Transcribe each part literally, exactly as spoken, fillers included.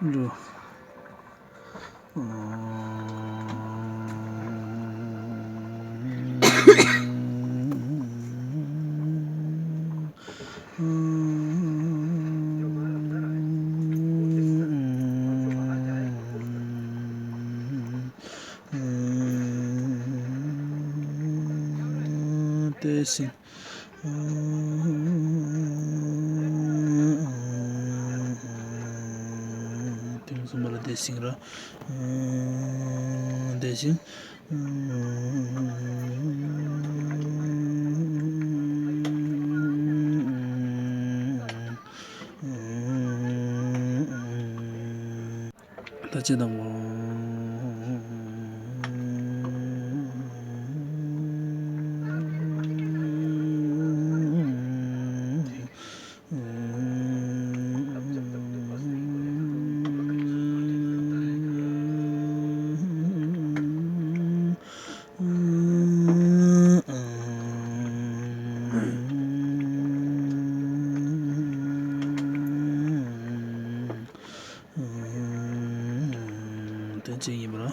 འགྲོ། བདེ་ཞིང་། ཐེངས་གསུམ་པ་ལ་བདེ་ཞིང་ར། བདེ་ཞིང་། ད་ཅི་དང་པོ། དོན་ཅི་ཡིན་པ་ར།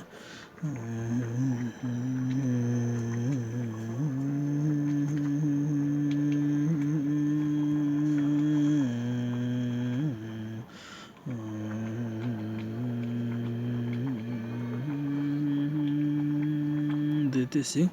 འདི་དེ་ཞིག་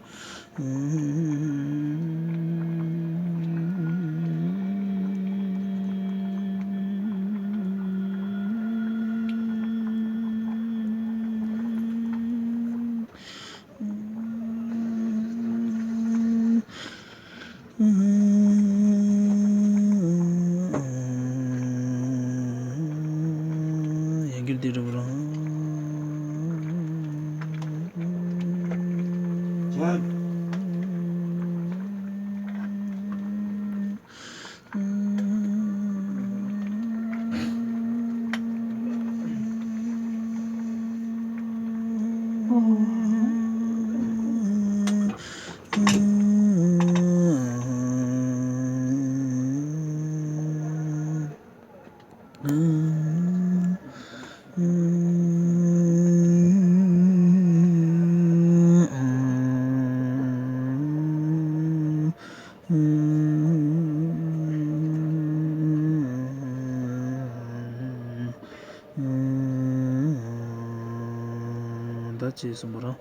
ཡང་བསྐྱར་དེ་འདྲ་བོ་རང་། ད་ཅི་གསུངས་པ་རང་།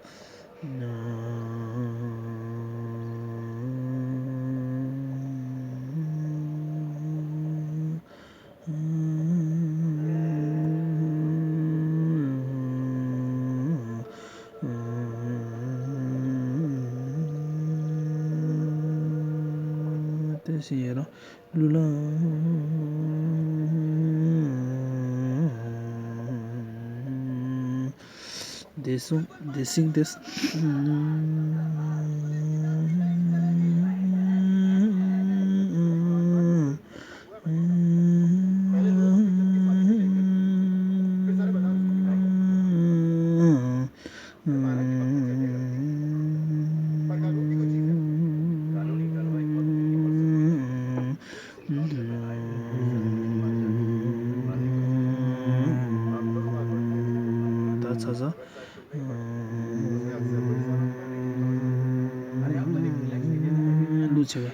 དེ་བཞིན་ཡོད་རང་། ལུས་ལ། བདེ་སྲུང་བདེ་སྲིང་བདེ། ད་ཚ་ཚ། ཀླུ་ཆེ་བ།